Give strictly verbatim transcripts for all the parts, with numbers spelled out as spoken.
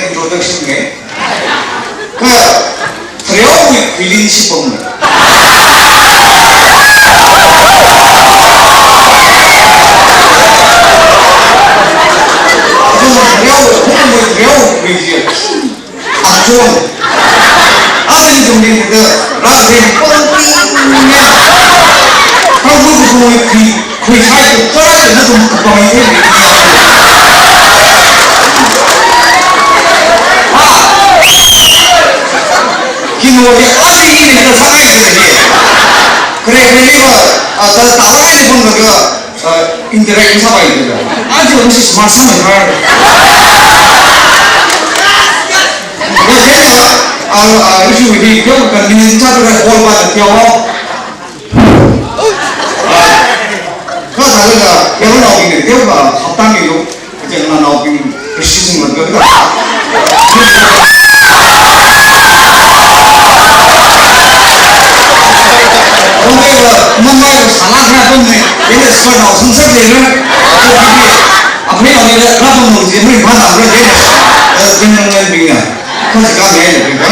introduction ngai. Kha, Thareowui khuili shipam. Thareowui, Thareowui khuili. Achon. Aja ithumli hithāda rāzang pongpong ne. Kha ithumwui khui, khuishai tu kora na ithum kapang ye. Ah. Kino ye aja ina kasāngai de ye. Khare khareli va, ah, ta, ta ngai de pong laga. Uh, interact sāpai da. Aja ithum si smart sāmei har. Wajena, uh, uh, issue hi kyo convenience cha tura call pa kyo. Uh, kha sālaga, yaronaobing kyo ba, hapta ni lo, kachangnaobing. Kashi singlaga. Mumbai va, Mumbai va sālāk na tum ne, ina sānao sāngsak le ne. Aphei nao ne, rāpam nung je, mui phāsā re, ina, eh, ina ngan bing na. Kha sika ne, ne, bing na.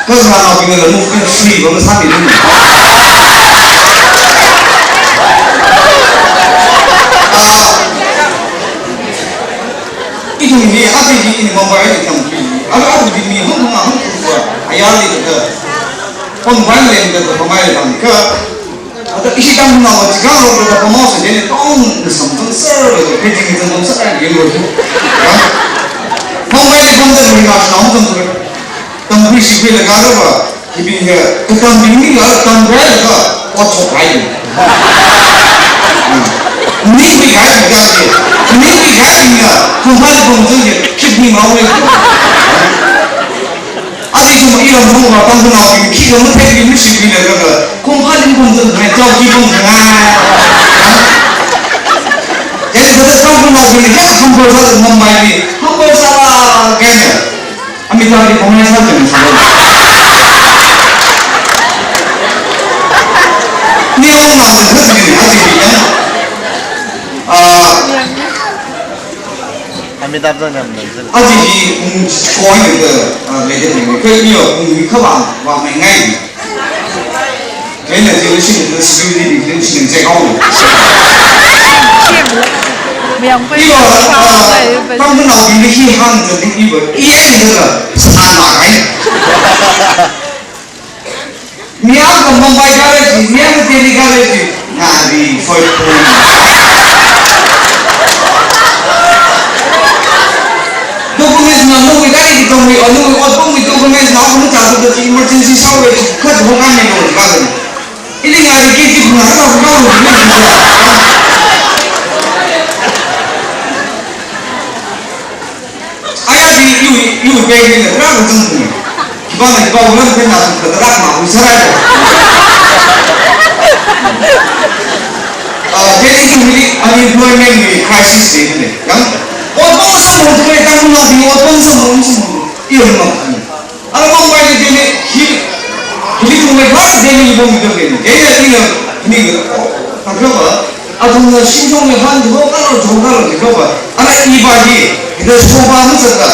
Kha sānaobingla muk free bang sāmi dun. Ah, ithum hi, aja hi ina Mumbai li tamkhui. Aja aja hi mi hung hung hung hung. Ayarli da. Pamvai leng da pamvai leng ka. Ada ishi tamnao Chicago da pamvai se ne tong na samsang sir. Pejing samsang sir. Yelo. Mumbai li pamda ni na samsang sir. Tamkhui shikhuilaga rāva, hibing ya, katambing ni la, tamkhuilaga, ot shokhai. Ning bi khai bi khai, ning bi khai bing ya, kumphali kumzang ya, kip ni mau le. Aja ithum iram thong va, tamkhuinaobing, khi kama thei bing ni shikhuilaga, kumphali kumzang, hai, chao ki kumzang. Jadi, kata tamkhuinaobing, ya, humble sāda Mumbai li, humble sāda, kayaknya. Amitabh li pamvai sā jang sā. Ni ong na sa sa ni aja hi ya. Ah, Amitabh zang jang zang. Aja hi, um, koi ni da, ah, le de ni. Koi ni yo, um, kha ba, ba mai ngai. Kayaknya, solution, solution, solution, check out. Iva, ah, tamkhuinaobing hi hāngzat ni iva, iya ni da, sāna kai. Mi akha Mumbai gari ji, mi akha Delhi gari ji, ngari, soi pun. Documents na nungwi gari di tongwi, o nungwi otpongwi documents na akha mucha tu emergency sāwe, kha tu hong kan ne lo, kha tu. Ili ngari ki ji na sa sa lo. Aya di yu, yu pe ni na ra ko jang ni. Kiba na kiba ulan pe na sa ka ra ma u sa ra. Ah, jadi yu ni unemployment ni crisis ni ni. Yang, otpong sa mo tu ni, tamkhuinao di otpong sa mo, sa mo. Iyo ma. Ala Mumbai li Delhi, hi, hili ithum mai phāsa Delhi li pamda Delhi. Delhi li ina, ni, oh, kathākha, athumna shimshong li hān, jihokalo, jihokalo, jihokalo. Ala iva hi, ina soba masāda.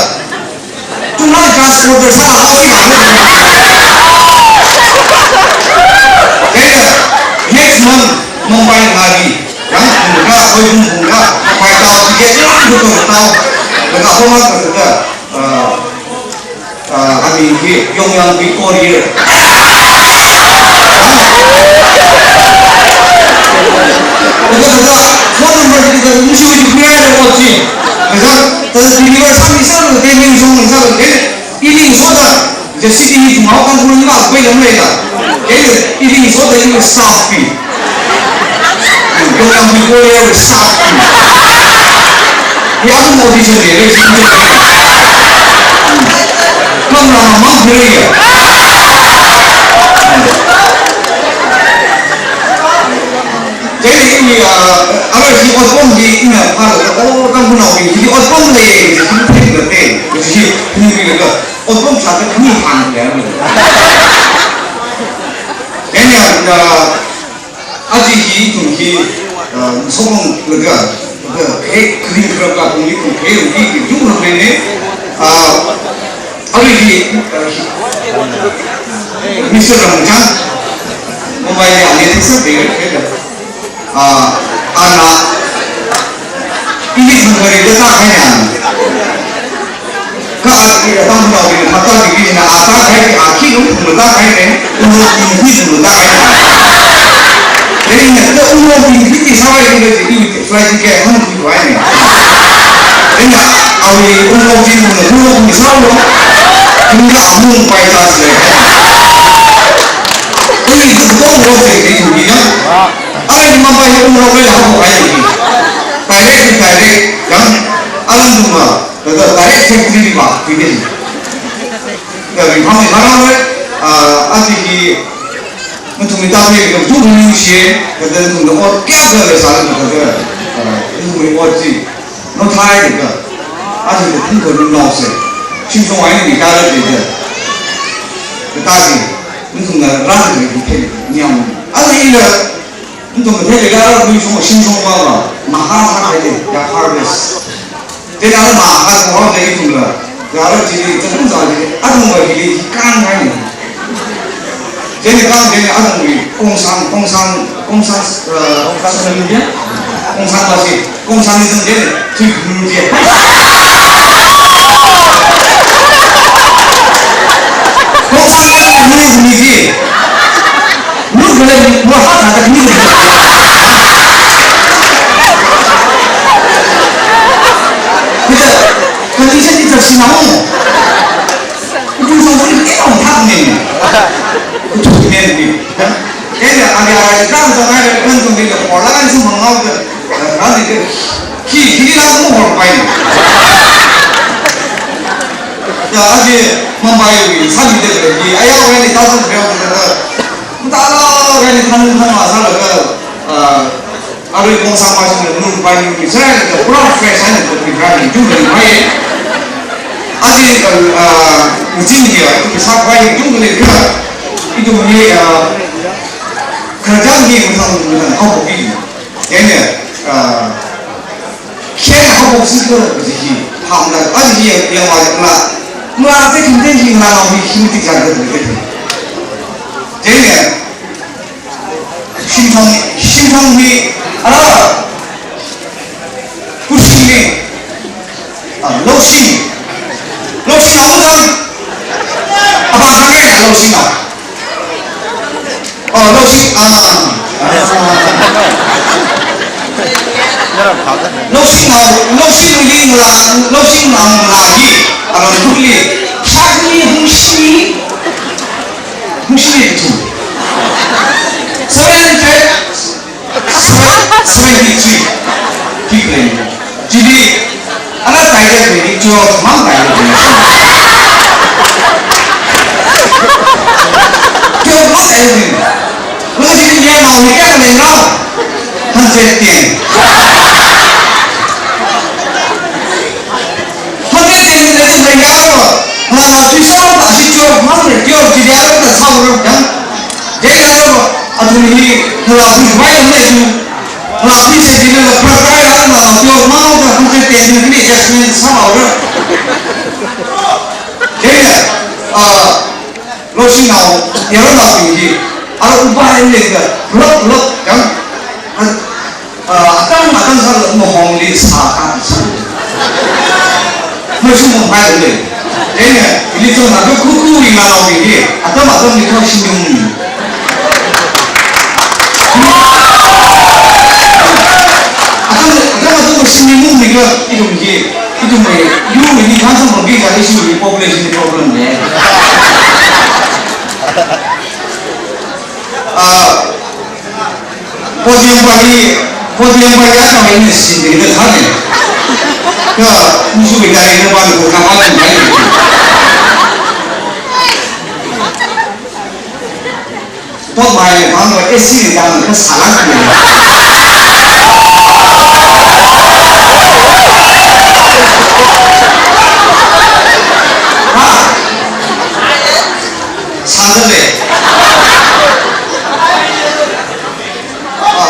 Ithumna transporter sāla hao hi ma. Delhi, next month, Mumbai ngari. Yang, bunga, koi bung bunga, pai tao, ticket, yang, betul tao. Laga apa mah kata, ah, Ah, ami hi Yongyang Victoria. Laga laga phone number hi laga misi uji khuya le ochi. Laga ta deliver sāmi sālu, te ning song sālu, te ili soda. Ja city hi chungao kan khuya ma khuya lam le la. Te ili soda ili staff pi. Yongyang Victoria wui staff. Yang audition le, le, sini. Kamra mamang khuya. Jadi ini, ah, awui hi otpong hi ina, ah, oh, tamkhuinao hi, hi otpong le, hi otpong le, hi, hi, hi, otpong sāda hi hāng le. Jadi, ah, aja hi ithum hi, ah, sokong laga, He, kring krap ka kungli kung he, uki ki, yung na mene, ah, arui hi, ah, Mister Ramchang, Mumbai ya, ne, tisa, de, de, ah, ana, ini sangkari de ta kaya. Ka ina tang tau ina thata ki ina ata kai ki aki nung thung ta kai ne, unglo ki hi thung ta kai ne. Ina ta unglo ki hi ki sawai ni ki flight ticket hang ki wai ne. Ina awi unglo ki nung unglo ki sawo. Ina amung pai ta se. Ina tu unglo ki ni tu ni ya. Ai ni mambai unglo ki ha ko ai ni. Direct direct yang alam tu ma. Kaja direct factory li vā, pide. Kaja ringphang ni kharang le, ah, aja hi, nathumli tāphei kaja tu ningshi, kaja nathumna ot kayākha leisālala kaja, ah, nathumwui ot chi, nothai kaja, aja kathum khanung naosei, shimshong eina mikhala kaja, kaja chi, nathumna rāda kaji thei, nyam. Aja ila, nathum kathei leilala, nathum shong, shimshong vāva, mahā sākahai le, ya harvest. Chieina mahā sākahai le ithumla, ya la chili, chakung zā chili, athumva hili, kang hai ni. Chieina kang, chieina athumwui, kongsang, kongsang, kongsang, eh, kongsang ni ya? Kongsang va si, kongsang ni zang chieina, tui guru je. Kongsang ni guru ni je. Lu kala ni, lu ha ha ta ni. Kita, condition kita sinau. Itu semua ini kita orang tak ni. Itu ni ni. Jadi, ada ada kita orang ada kan tu ni, orang lain semua ngau ke, kan ni ke. Ki, ki ni langsung orang pai. Ya, aja Mumbai ni, sami de, di, ayah orang ni tahu berapa. Mutala kani thanung thang masālaga, ah, arui kongsang masālaga nung pai nung ni sālaga pura fresh eina kapi kani jung kani mai. Aja, ah, ujin dia, ito sāpai jung kani kha, ito ni, ah, khararchān hi mathang mathang haophok ki. Chieina, ah, khayākha haophok sika kaji hi, hāngda, aja hi yang, yang wa la, mala te khinte hi nganao hi hi mati kazang ka te. Chieina, shimshong, shimshong hi, ala, kushing ni, ah, loshing, loshing na ungkang, apa kami na loshing na. Oh, loshing, ah. Loshing na, loshing ni la, loshing na la hi, alam kuli, shakni hungshi, hungshi tu. Seven hundred, seven, seventy-three. Kiklen. Chili, ala taida ni, twelve mang taida ni. Twelve mang taida ni. Laga chili niya mau ni kayākha lei rao? Hundred ten. Hundred ten ni lei rao. Mana tui sao ta si twelve mang ni, twelve chili ala ta sao rao yang. Chieina lo, athum hi, nala tui vai ni tu. Nala tui se chili la pra pra ya, nala twelve mang ta hundred ten ni adjustment sao rao. Chieina, ah, loshing nao, yaronnaobing hi, ara upa eina leida, lok, lok, yang, ah, ah, atang, atang sālaga mahongli sā ka sā. Mashun mahai le. Chieina, ili chon na, khuku ina nao hi, atang, atang ni kho shim yung. Atang, atang, atang shim yung ni ka, ithum hi. Ithumwui, ithumwui ni khangsan bangki ka issue hi population problem ne. Ah, podium pa hi, podium pa ya ka mai ni sin de de kha ne. Ka, musu bi ka ni ba ko ka ha ni. Tot mai, bang wa A C ni dang ka sālak ni. Ha? Sālak le. Ah.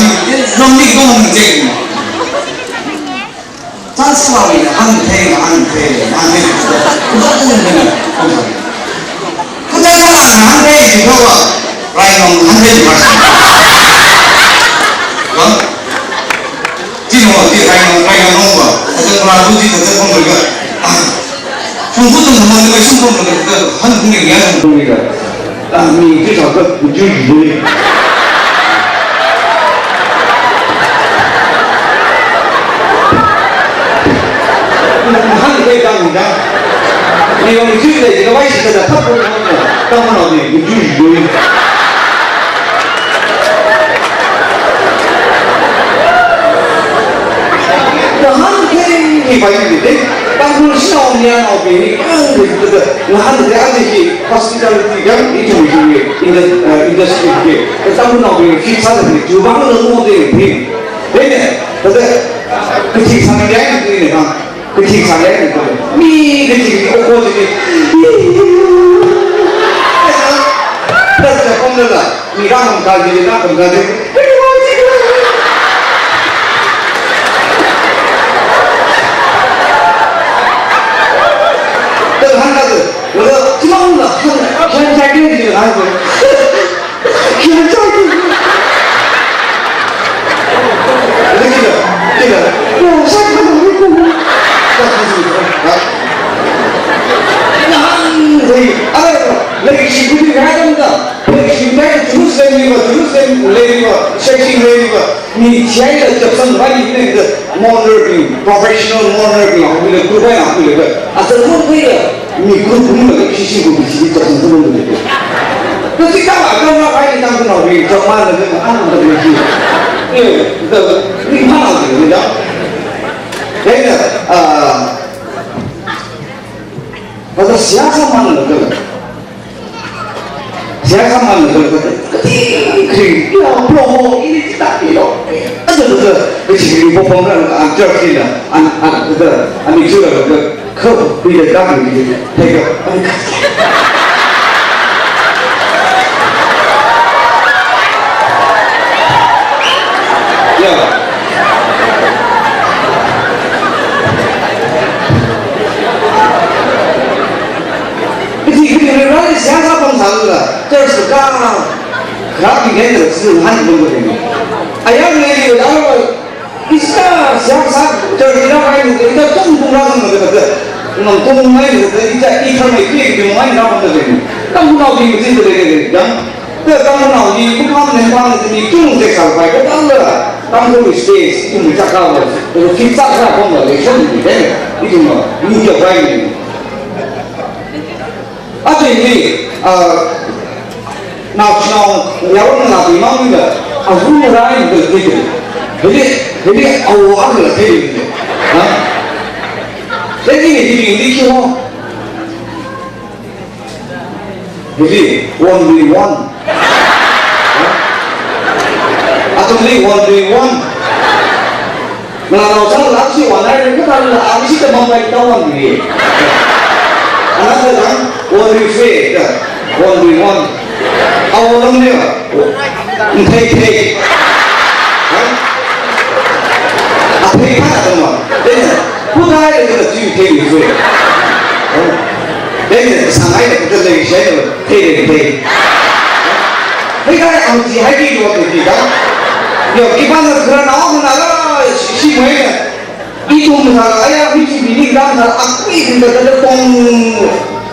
Ram, ram ni kong hong jeng. Chance la mi, hāngthei, hāngthei, hāngthei. Kuzak kong hong jeng. Kuzak kong hong jeng, hāngthei, jihaowa. Rai nong hāngthei, jihaowa. Ram? Chino, chi rai nong, rai nong nong wa. Kuzak kong hong jeng, kuzak kong hong jeng. Ah. Shungfu tung mo ni shungfu tung mo ni, han tung ni ya shungfu ni ka. Ah, mi chi sa ka, ju ju ni. Han kai dang da. Ni yong ju le, ni ka wai shi ka da, thap ko na, thap ko na ni, ju ju ni. Kahan kering ni pai ni de, Tangkhul shanaonaobing ni, ang de, de, de, ngahan de, ang de, hospitality yang, ithum hi, in the, uh, industry hi, Tangkhulnaobing, fit sa de, jubang lo mo de, de, de, de, de, kathik sāngai ni, de, de, ha, kathik sāngai ni, de, mi, kathik, o, ko, de, de, de, de, de, de, Mi rāngam kajili, rāngam kajili. Tara hāngda, wala, chimang la, hāng, hāng chāki jili hāng. Hāng chāki. Wala kila, kila. Ko, sa ka ko. Sa ka ko. Ha? Hāng, hei, ara, lagi si kuti hāngda. Shimdai Jerusalem liva, Jerusalem liva, Sheksim liva, mi chai la chapsang bai ni ne, mourner bing, professional mourner bing, hui le group bai na hui le. Asa group bai la, mi group bai la, shishi group shishi chapsang group bai la. Kasi kama, kama bai ni Tangkhulnaobing, chapman la, ana la, eh, ni mana ni da. Then, uh, pada siyasa man la, Siyasa man lo, kati, kati, ya, promo, ini kita, ilo. Ada, ada, kecil ini popong kan, ah, church ini, an, an, ada, ani chura, ada, kau, tidak, kami, tidak, tidak, ya. Kaji, kaji, rally siyasa pamsālala, church ka, ka, ka, ki ngen da, si han pam ko ni. Ayang ngen ni, da, ista siyasa, church na kai ni, ita tung tung ra ni, da, da, ngam tung mai ni, da, ita, ita mai ki, ki mai na pam da ni. Kam na ki, ki, ki, ki, ki, yang, Ka Tangkhulnao hi, kum ham nen bang ni chung zek sal pai ka tang la. Tangkhul space, itum chaka wa, itum fit chaka wa, kong la election ni, eh, itum ma, ni kya pai ni. Atu ni, ah, nao chinao, yaron na ti mang ni la, a hu rai ni ti ti. Hili, hili, awa la ti ni. Ha? Lagi ni ti ni ki ho. Hili, one v one. Atam Only one three one. Ngalānao sālala ashi one nine kathāla ashi tamampai ta one three. Another time, one three three, one three one. Awo lam ne, nthei thei. Ha? Athei phāda ma. Then, khuthai le ka chi thei thei. Then, sangai le ka lei shai le thei thei thei. Hei kai ang chi hai ki lo ki da. Yo, ki pa na kra na na la shi mai ne. Ithum sālala, aya, mi chi bini dam sālala, akui ithum da da tong,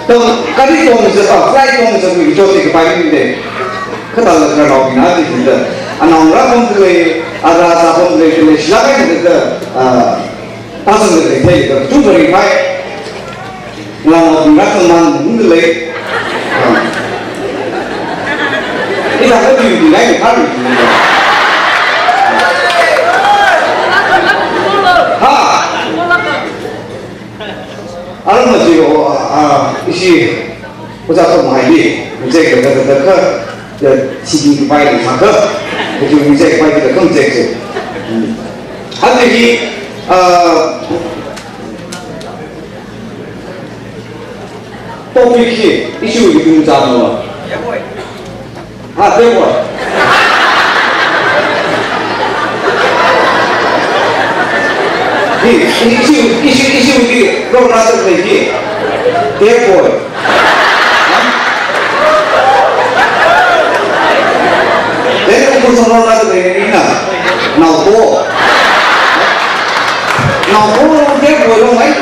tong, gari tong se, ah, flight tong se, mi cho se, kapai ni de. Kathāla khararnao bing na chi da. Anao ra pom de, ara sa pom de, de, shila kai de, ah, ta sung de, de, de, tu bari pai. Ngalānao bing rākhamang lei. Ah. Ina ka bing bing lai ka bing. Ha. Aram na ji o, ah, ishi. Oja ko mai di. Mujhe ka ka ka ka. Ya, sidi ki pai ni ma ka. Mujhe ka pai ki ka kam je je. Hmm. Hadi ki, ah, Topic hi, issue hi kum chang lo. Ha, therefore. Hi, issue, issue, issue hi, wrong answer hi. Therefore. Ha? Then, wrong answer hi, na. Naopo. Naopo, therefore, wrong, right?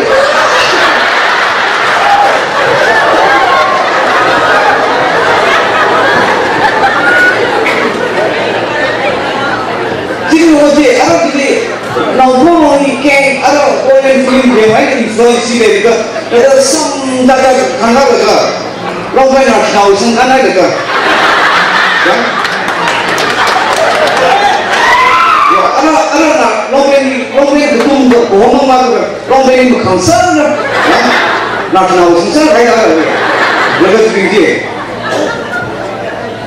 Chili ho je, ara chili, naopo long i keng, ara Korean film keng, right? Influence chi le ka, ka sam da da khang da ka. Longpen naoshinao singkhangai le ka. Ya? Ya, ara, ara na, longpen, longpen kathum ka, ko mang ma ka, longpen ni makhangsar na. Ya? Naoshinao singkhangai na. Le ka chili je.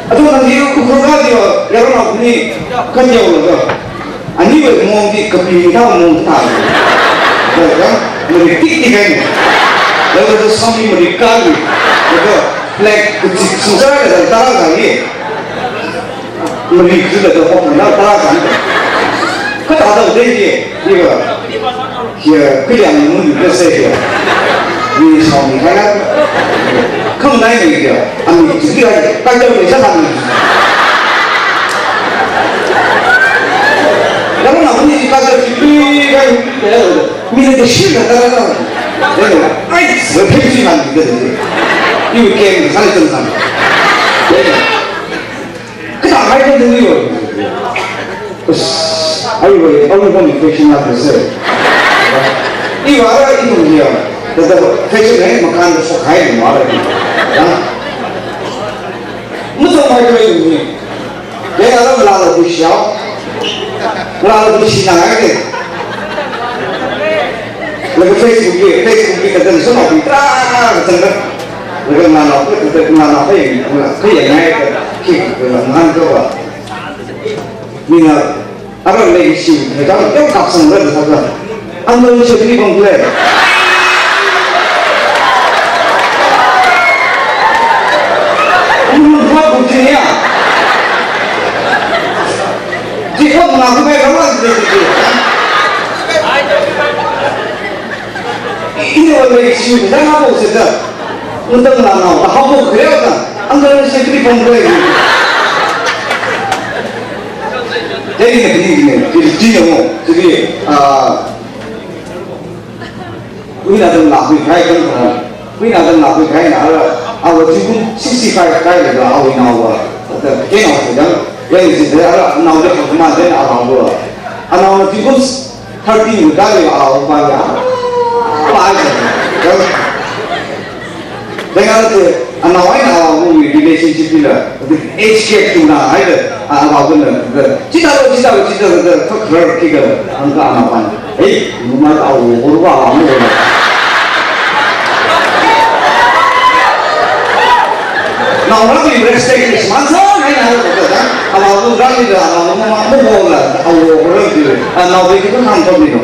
Athum nang ji, Ukhrul ka ji, yarona ni, kan yao le ka. Aniwui mong di kapi mithā mong thā. Laga, mari tik tik kan. Laga tu sami mari kali. Laga, black, kuchik, susar, laga, tara kali. Mari kuchik, laga, hok, laga, tara kali. Kathāda dei ye, iwa. Kia, kiliang ni mung, let's say, kia. Ni sami kaya. Khangai ni kia. Ami, chili, kaya, kaya, kaya, kaya. Lalu nak ni kata kiri kan, mina kecil dah dah dah. Ai, seperti mana gitu. You can salah tentang. Kita main kan dulu yo. Bas, ayo, ayo, ayo, ayo, fashion lah tu sih. Iwa itu dia. Tetap fashion eh, makan tu sok hai ni malah. Ya. Musuh mai tu ini. Kaya ngalānao bing shao. Ngalānao bing shina ngai ke. Laga Facebook li, Facebook li kata ni sama bing tra kata ni. Laga ngalānao ke, kata ngalānao ke, kaya ngai ke, ki, kaya ngai ke ba. Mina, ara lei shi, kata, kaya kapsang kata, kata. Uncle Chakri Bongkle. Uncle Bongkle ya. Ji ko ngaku mai rawa ji ji. Ini wala shi, dah ngaku sih dah. Untuk nana, dah hapo kaya dah. Uncle Chakri Bongkle. Jadi ni, ni, ni, ni, ni, ni, ah, Wina dam la hui khai kan kan. Wina dam la hui khai na ara, awa zingkum sixty-five khai le la awa ina wa. Ta kena wa dam. Yang si de ara, nao de kuma de awa wa. Ana wa zingkum thirty yu da le awa ba ya. Ba ya. Dengan tu, anao eina awawui relationship hila, age gap tungna haida, awawui na, chithālo, chithālo, chithālo, kha kharar khikha, angka anaopan. Hey, mama ta awo, orupa awo, awo. Naongarāwui respect is mansa, haina, haina, haina. Anaolu rāli da, anaolu mama, mama la, anaolu rāli da. Anaolu ki tu hāngpammi no.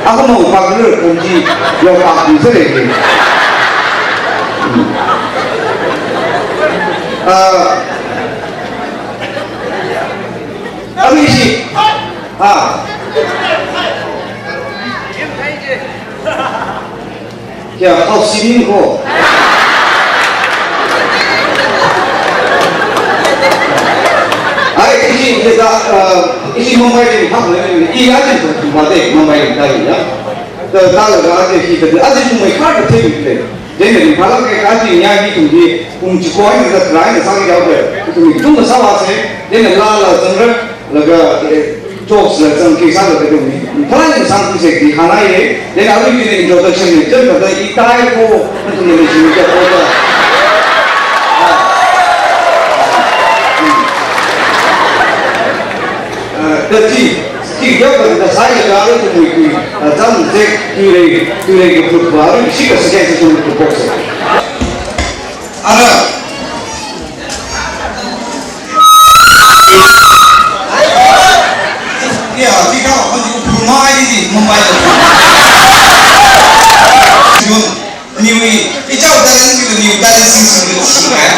Ako no paklu kumji, yo paklu sālei ki. Ah, Arui chi. Ah. Kya, hao sining ko. Ai, ishi, ishi, ah, ishi Mumbai li hap le, i aja tu, tu mate, Mumbai li tali ya. Ta, ta laga aja hi ta, aja tu mai kar ta te le. Then ni pala ke ka ji nya hi tu di, kum chi ko ai ta try na sa ki dau ke. Tu ni tu na sa wa se, then la la zang ra, laga, eh, jokes la zang ki sa la ke tu ni. Pala ni sang ki se ki hana ye, then a little bit introduction ni, just like I tai ko, na tu ni ni chi ni ko ta. Ah, ta chi, chi ya ka ta sai ya ka tu ni ki, ah, zang ze, tu le, tu le ki put ba, shi ka se ke tu ni ko box. Ara. Ya, di ka, ko di Burma ai di, Mumbai. Jun, niwi, i chao talent, niwi talent sing sing di sing, eh.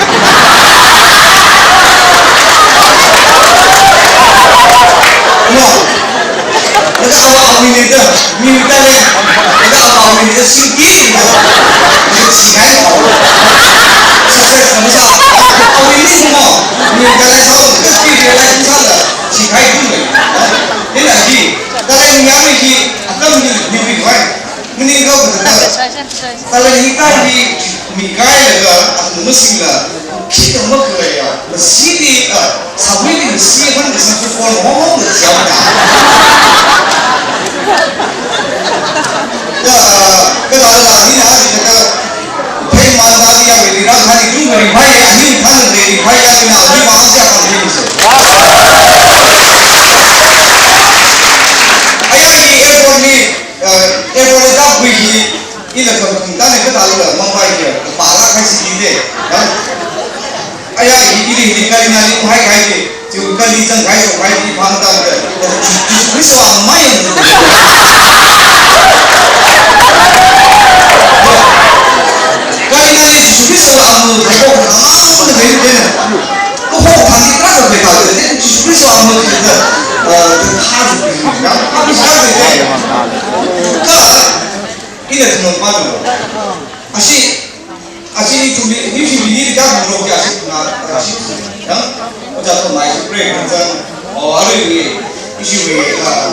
No. Laga awa awui leida, mi talent. Laga awa awui leida singki. Singai. Success na masa. Awui ni mo. Mi talent sa, kasi realize sāla. Singai tu ni. Ina ji. Talent yang ni ji. Akam ni, ni bi kai. Mini kau kata. Talent ni kai ni. Mi kai laga. Aku masing la. Khikha makhalei, masili, ah, sāwuili masi man kasā kupon hong hong da jiao da. Da, kala la ni na ni kata, phei man da ni ya, ni ra kha ni tung ni phai ya, ni phang ni phai ya, ni na ni ma sia kha ni se. Aya ni airport ni, ah, airport ni da bui ni, Ila kam kum tane kata la Mumbai ke, pala kai si de. Ha? Aya, i, ili, ili, kali na li hai kai de. Tiu kali zang kai so kai di phang ta de. Jisu Kristo a mai. Kali na li Jisu Kristo a mai, ko na mai de. Ko ko phang di ka de ka de. Jisu Kristo a mai de. Eh, de ka de. Ya, a bi sa de. Ka Ina thumong pa lo. Ashi, ashi ni thumli, ni thumli ni ka thumlo ki ashi na, ashi. Nang, oja to mai break kan san. O, ari ni, ishi ni, ah,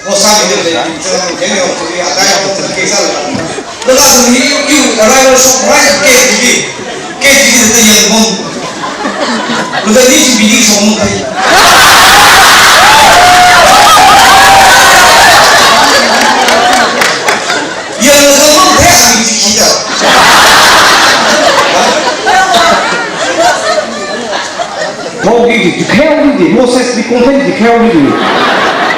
o sa ni de, kan san, kan ni o thumli, akai o thumli ke sa lo. Lo ka thumli, you arrival surprise ke thumli. Ke thumli de yang bom. Lo ka ni thumli ni song mo. Yang ngamang phek ang chi chi da. Thok di di, kheo di di, Moses di, kongpen di, kheo di di.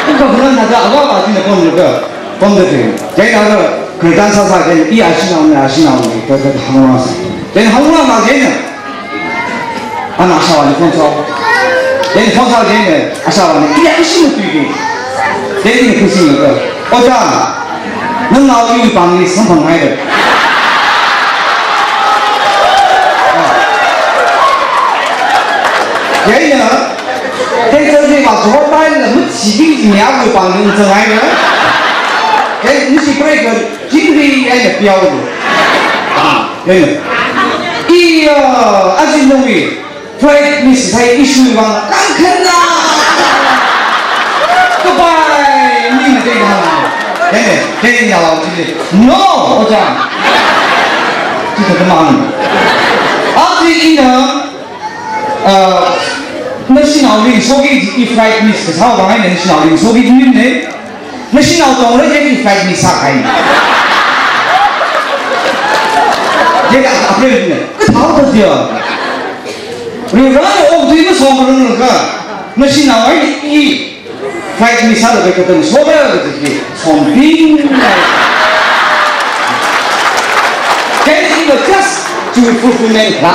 Uka bulan ada awak apa di na kon uka, kon de di. Jadi ada kereta sasa jadi, iya sih nama, sih nama, kita kita hangwa sih. Jadi hangwa mah jadi. Ana ashāvāli phone sāo. Then phone sāo chieina, ashāvāna, iya ishi matuiki. Then ina khuisinglaga, "Ojā, nanao iwui pāngli samphanghaira." Chieina, then Thursday vā chihorpailala, machibing chi miya iwui pāngli ungzanghaira. Then nishi preiga, chingri eina piao. Ah, then, iya, aja nawui flight miss sāi ishiwui vang kangkhanna. Goodbye, mi na dei hāng. Then, then ya lao chili. No, ojā. Chithāda mang. Aja ina, uh, nashi naoli soki i flight miss kasā vang eina nashi naoli soki ni ne. Nashi nao tongla jadi flight miss sākahai. Jadi a-, April ni. Kathāda dia. Ri rāna okthui masomrang ka. Nashi nao ai i flight miss sālaga katam soda kaji sombing. Jadi ina just to fulfillment la.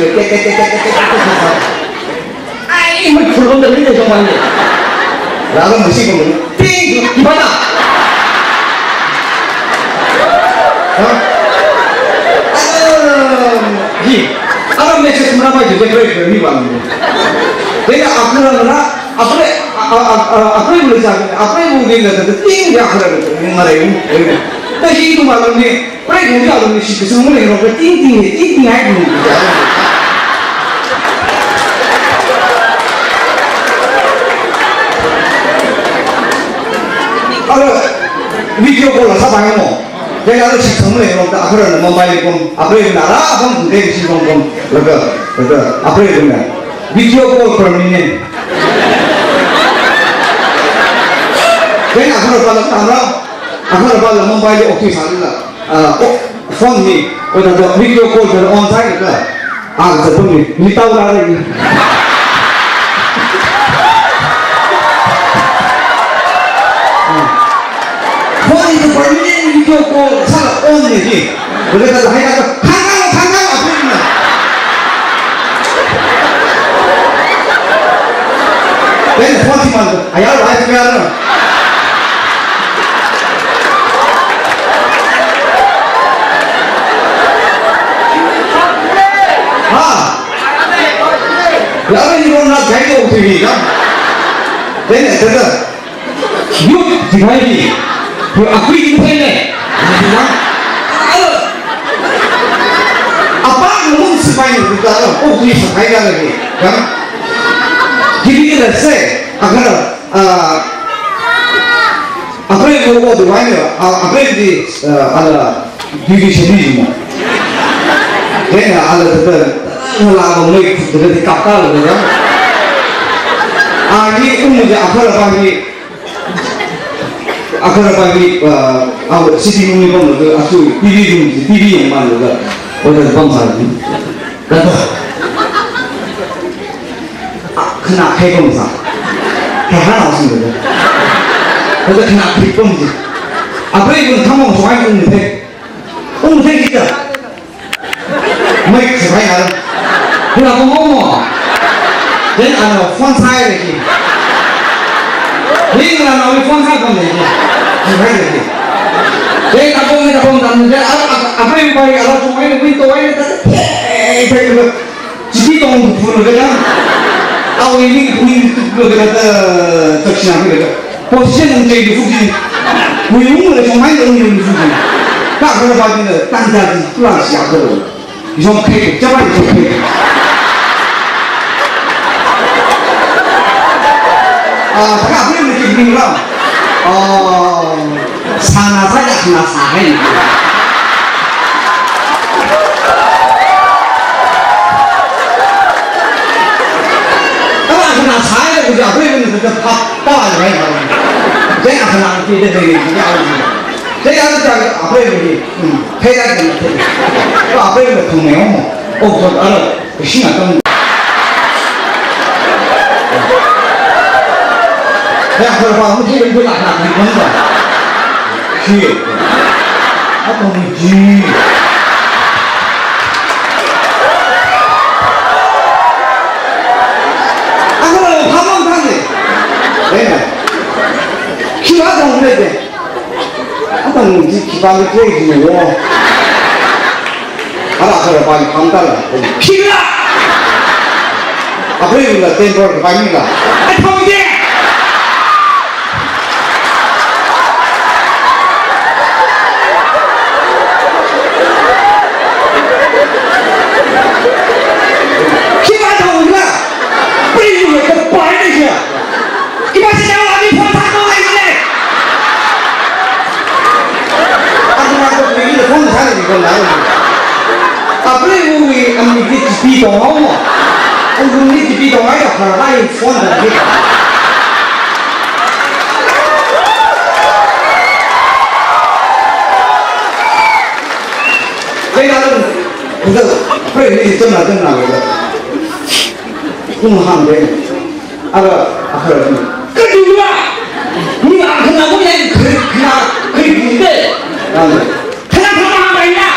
tek, tek, tek. Ai, mai khurumda lei ne, shongmang ne. Rāra masi kum. Ting, ipana. Ha? Um, hi. Ara message mara mai je break ni bang. Tena akura na, apre, a, a, a, apre mula ja, apre mula ja, ting ya akura ni, ngare ni. Tashi tu malu ni. Pray nungli alungli shi kasung mule rong ka ting ting he, ting ting hai nung. Alo, video call la sāpai mo. Then alo shi kasung mule rong ka akura na Mumbai kum, apre na ra bang kum, then shi bang kum, laga, laga, apre na. Video call permanent. Then akura pala tamra, akura pala Mumbai office hala. Ah, oh, phone hi, oh, the, the video call the on side the, ah, the phone hi, mi tau la ri. Ah. Phone hi the permanent video call, sa on ni hi. Boleh kata, hai kata, kang kang, kang kang, apa ni? Then phone hi man, ayah, live kya na? Ha? Yāra ni rong na kai lo T V ka. Then, then, youth divide ni. Yo, akui ni phe ne. Apa nung sipai ni buka lo. Oh, ni sipai ka lagi. Ka? Jadi kita se, agar Ah, apre ko ko duwai ne, ah, apre di, ah, ala, di di sini mo. Kena ala tata, ngala mo mai, tata di kapkal mo ya. Ah, ni um ja akura pa ni, akura pa ni, ah, ah, sisi mo ni bang mo, ah, tu, T V room, T V yang mana lo, oh, dah bang sa ni. Laga, ah, khanā khai pam sa. Khanā sing laga. Laga khanā khai pam ji. Apre kun thamong suai kun the. Kun the kita. Mai suai ara. Khanā pam mo. Then ana phone sai le ki. Ring la na phone sai pam le ki. Suai le ki. Then tapong tapong tam le. Apre pai ara suai le window ai le. Hey, hey, hey. Chiti tong phun lo kata. Awui ni phun lo kata, taksina lo kata. Position ang chei lo fuji. Wui ung lo chong mai lo ni lo fuji. Ka kara ba ni lo, tang ja ji, pula siya ko lo. Jong khe, chapa jong khe. Ah, taka phun ni ki bring lo. Ah. Sāna sāya, na sāhai. Kala na sāya, kuja apre ni kuja phap, kala rai ba. Jai na sāna ki de de ni ya. Jai ya ta apre ni. Hmm. Thei ya de. Ko apre ni thong ne mo. Oh, ko ala. Shinga tang. Ya, kala pa mu thei ko la na ni ko ba. Shi. Athumwui chi. Athumwui phamang thang ne. Lena. Khi athumwui ne de. Athumwui chi khipāli khui ji wo. Ara kharā pāli pham tala. Khila. Apreivula temper kapai mila. Athum de. Khipā thangla, preilu kapai ni siya. Khipā sina wala mi phone thang no lai le. Athumna ko preilu phone thang ni ko lai. Apreiwui amik chi pi tong hao mo. Ungni chi pi tong ai da kharā lai phone da ni. Kei na lung, kuda, preilu ni cham na cham na kuda. Kum hang de. Ara, akha. Kadula! Ni akha na ko ne, kri, kri, kri, kri, kri. Ang. Kala kala ang bai na.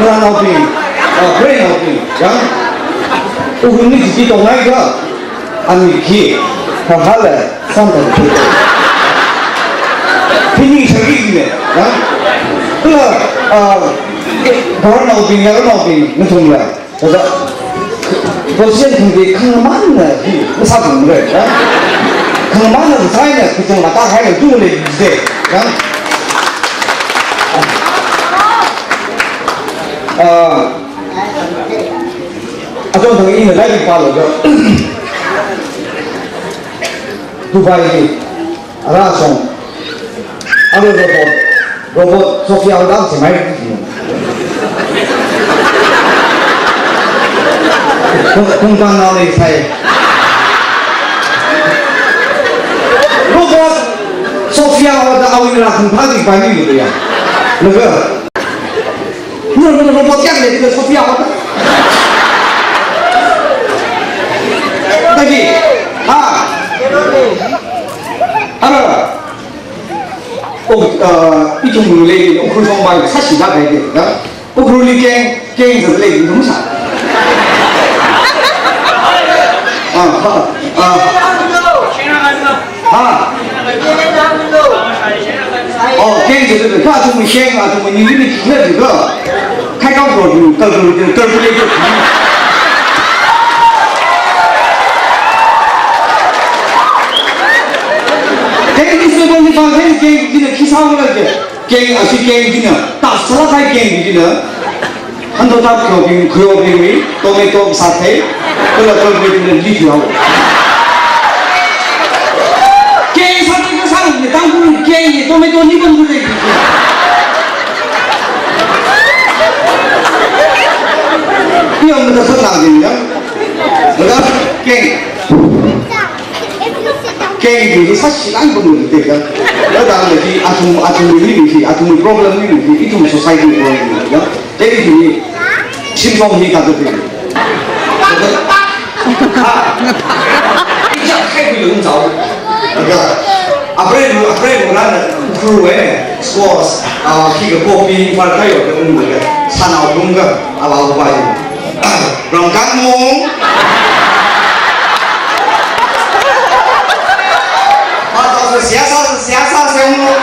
Ngarānaobing, ah, preinaobing, ya. Ungni chi pi tong ai ka. Amik hi, ha ha le, sam ta. Hini chari ne, ya. Kala, ah, ngarānaobing, ngarānaobing, nathum le. Kaja, position thumki khangamanna hi, masāthumre, ha? Khangamanna sāhaina, kuchung mata haina, tule, de, ha? Ah, achon thang ina lairik pālo, Dubai hi, ara song. Alo robot. Robot Sophia Howard semai. Kung, kung pang nao lei sai. Robot Sophia Howard awui ngarā kung pang di pai mi lu ya. Laga. Ngarā robot yang lei, Sophia Howard. Tadi. Ha. Ara. Oh, uh, ithumli Ukhrul shong bai sāshida kaide, da? Ukhrulli keng, keng zat lei ithum sā. Ah, ha, ah. Ha. Oh, keng zat lei, ka athum keng, athum ni ni ni ni ni. Khai kau ko, kau ko, kau ko. Keng ni se ko ni pa, keng, keng, keng, khi sā ko la ke. Keng, ashi keng kina, ta sala kai keng kina. Hando ta kyo bing, kyo bing mi, tomato sa te, kala kala bing kina li kyo. Keng sa te sa ni tang kun keng ni tomato ni bang kun ni. Iya, mata sa na ni ya. Mata keng. Keng hi sāshi lang bang lu te ka. Ladang le hi athum, athum ni ni hi, athum problem ni ni hi, ithum society problem ni ya. Te hi ni, shim song ni ka te. Ha. Ija khai bi lung zao. Aga, apre lu, apre lu na na, kru eh, sports, ah, khi ka kopi, far ka yo, ka um ka, sana um ka, ala u bai. Rongkang mung. Mata se siyasa, siyasa se mung.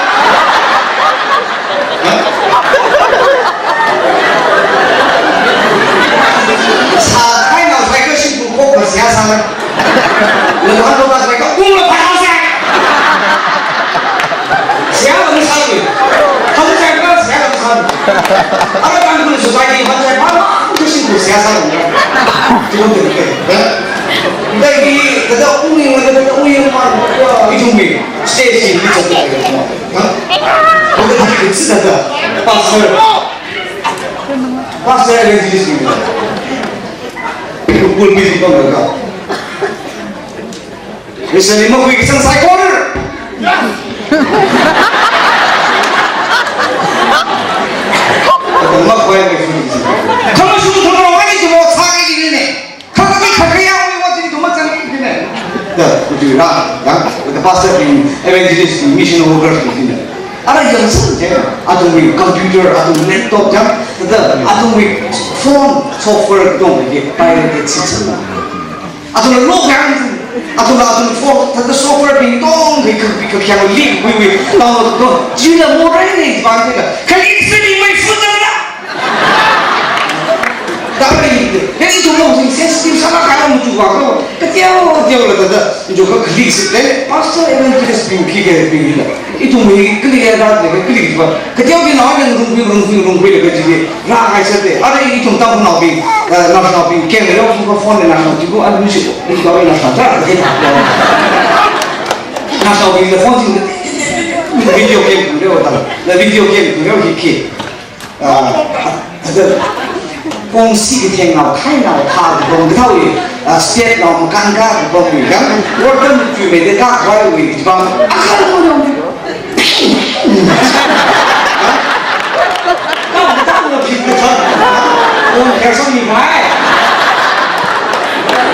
Sa khai na sai ka shimpu ko ka siyasa na. Lewan ko ka sai ka ung la pa sa. Siya ang sabi. Hangzai pa siya ang sabi. Ara kan kun society hangzai pa, ang kusin ko siya sa. Tuwang din ke. Dai di kada uni, kada uni ma. Ijung mi. Stage ni sa. Ha? Kada di sida. Pastor. Pastor evangelist ni. Kul bi di ko ka. Recently, makhui kasang saikora. Makhui kasang. Khamashung thang ro, ani tumo sa ni ne. Khakami khakaya, Tui ra, ya, the pastor bing, evangelist bing, mission workers bing, thina. Ara yangsan je, athumwui computer, athumwui laptop, ya, the, athumwui phone, software, dong, ye, pirate system. Athumna lo yang, athumna, athumwui phone, the, the software bing, dong, the, the, the, the, leak, we, we, download, dong, jina mo rai ne, bang, the, kali sini mai futa na. Tara hi, ya ithum lo sing sensitive sālāk kahai machuva ko, kateo, teola thāda, jo ka click sit le, pastor evangelist bing khi ke bing la. Ithum hi kali ya da le, kali ba. Kateokha nao yang rung kui, rung kui, rung kui le ka ji, ra hai sa te. Ara ithum Tangkhulnaobing, eh, naoshinaobing, keng le, phone le, naoshinaobing, ko, an mi shi, ni ka naoshina, ja, ke ta. Naoshinaobing le phone sing, video game le, ta. Le video game le, hi khi. Ah, ada kongsi katheng nao, khai nao, tha kapam kathāwui, ah, state nao, makānkā kapamwui, ya, order matuimeida kakhuiwui, jibang, ah, no, no, no. Kong kher sang ni mai.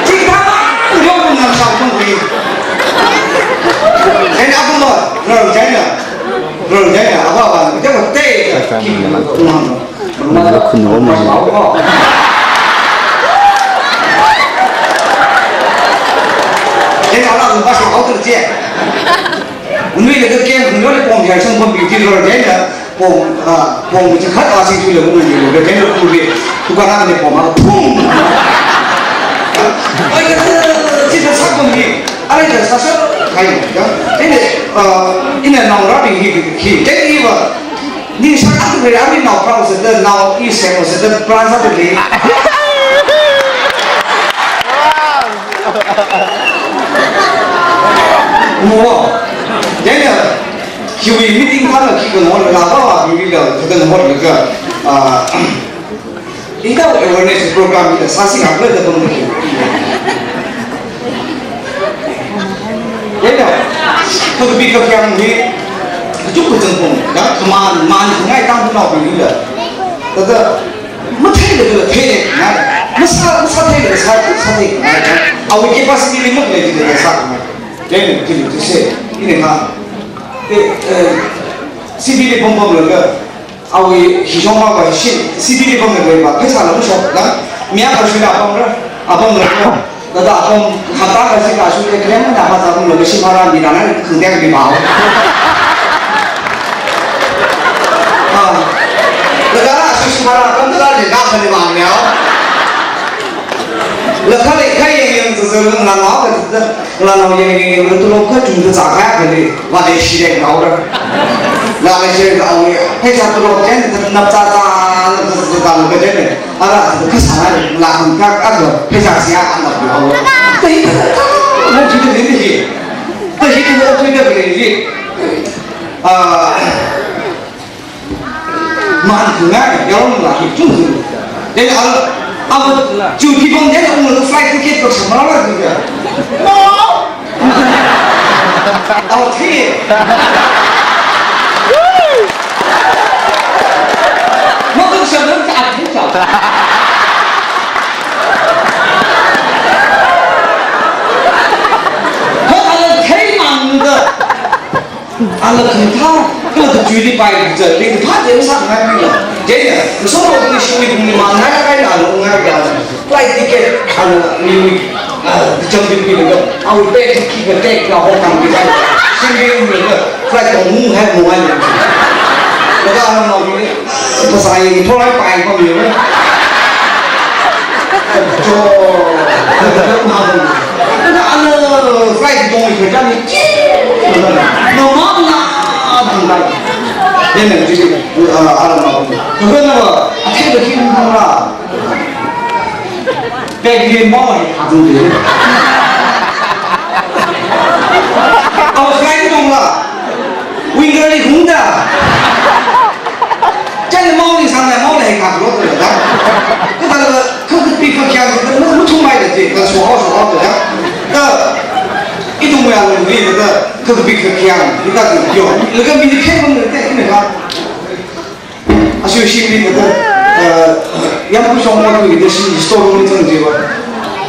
Chithāma, yong nang shao kong kui. Then aku lo, rong jai na. Rong jai na, apa, apa, kita mau teh. Kita mau teh. Khun wo ma. Ina ala lupa sa auto je. Unui le ke ken unui le pom ya sang pom beauty lo je na. Pom, ah, pom je khat a sing tu le pom ni lo ke lo tu le. Tu ka na ne pom a pum. Ai ka ji ka sa pom ni. Ai ka sa sa kai ya. Ina, ah, ina nang ra ni hi hi. Ke ni ba. Ningshālāk khavai, ami nao pharao sāda, nao i sem sāda, plan sāda lei. Mo, then, uh, hiwui meeting thāla khi kano la ba wa, mi la, kano la ka, ah, ina awareness program ina sāsi ka la da bang da khi. Ina, kakapi kakhiang hi, achuk kachangpong, da, kaman, man, ngai tang nao bing la. Thāda, mathei le la thei le ngai. Masā, masā thei le sā, sā thei ngai. Awui capacity limit le le sā ngai. Then, to, to say, ina ka, eh, eh, C B le pom pom le ka, awui hishong ma ba shi, C B le pom le ba, pheisā la mushok la, mi a ka shu la pom ra, a pom ra. Thāda apam hapta kashi kashu te klemna hapta apam lo kashi mara mi nana khangdek mi mao. Ah. Laga la kashi mara apam la le na khani mang miao. La khale khai yang yang zuzur nganao ka zuzur. Nganao yang yang yang tu lo ka chung tu za ka ka le. Wa le shi le ngao ra. La le shi le ngao le. Hai sa tu lo ken tu nap za za tu tu ta lo ka je le. Ara, kasā la, la hangkak, ara, pheisā siya, ara, la, la, la, la, la, la, la, la, ah, man, ngai, yaron, la, hi, chung, chung. Then, ara, ara, chuti bong, then, um, flight ticket ko, samara, la, la, la. Our team. Mother said, "Look at me, John." What are the team on the, on the control? Kala tu chuli pai tu, ling tu pha de sa ngai pi la. Je ya, so ro ni shuli ni ma ngai kai la lo ngai ga. Flight ticket, ana, mi, mi, ah, jump in pi lo. Awui bag ki ka tek la ho kam ki. Sing ri lo. Flight ko mu hai mu hai. Laga ana ma mi, pasai ni thorai pai ko mi. Jo. Laga ana flight ko mi ka ni. No ma na, a, dang dang. Ye na ji, ah, ara ma. Ko na ba, a che ba ki mu la. Bag hi mong hi thāda lei. Awui flight mong la. Winger li hung da. Chān mong li sang la mong la hi kha lo da. Ka ta la ka ka pi ka kya ka mu mu thung mai da ji ka so ho so ho da. Ka i tung ya lo ni da ka ka pi ka kya ni ka yo. Laga mi ni khen mong da ni ka. Ashi shimli kata, eh, yam kushong ma kui da shi store room chang je ba.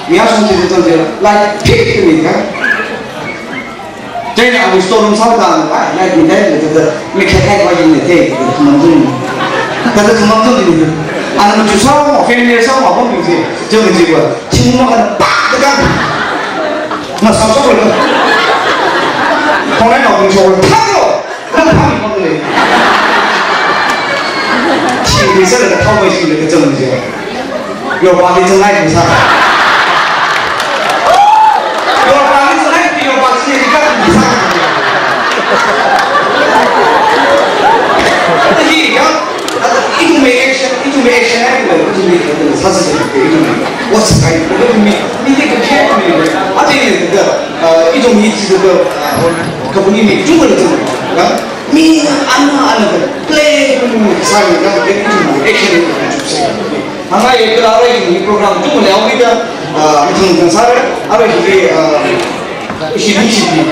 Miya shong je chang je ba. Like, pick ni ka. Chieina awui store room sāda, ai, light ni, light ni, thāda, mi khat khat wa yin ni, thāda, thumam zung. Thāda thumam zung ni. Ana machu sāmo, familiar sāmo, bom ni ji. Jung ji wa, thing ma kan, pa, thāda. Masā soklo. Khongnai naobing soklo, thālo. Nang phāmi makhalei. Thingli sālaga thaomei shinglaga jung ji wa. Yorpāli zangngai kusā. Yorpāli zangngai, yorpā chi ni kakusā. Hi ya, ithumwui action, ithumwui action ai, ithumwui, ithumwui sāsā, ithumwui. What's right? Ithumwui, mi te kakhai mi. Ate ni ka, ah, ithumwui chi ka, ah, kapuni mi chungla chungla. Mi ana ana ka play sāmi ka, ithumwui action ni chungsa. Hāngngai kala arui hi program tung leo ni da, ah, mi thang thang sāra, arui hi, ah, ishi ni ishi ni.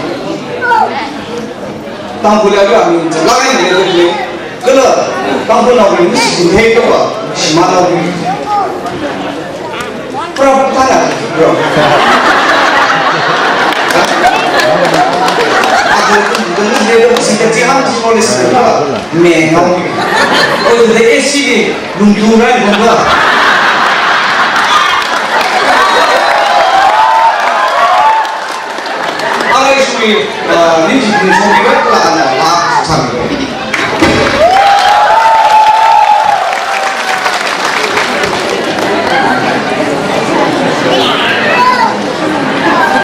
Tangkhul ya ya mi thang lai ni le le. Kala, Tangkhul naobing ni ishi ni hei to ba, shimān naobing. Bro, tana, bro. Aja kum kum ni le lo si ka jiham ji mo le si ka. Me ngau. O de A C ni lungtu rai mo ba. Arui shui, ah, ni ji ni so ni ba la.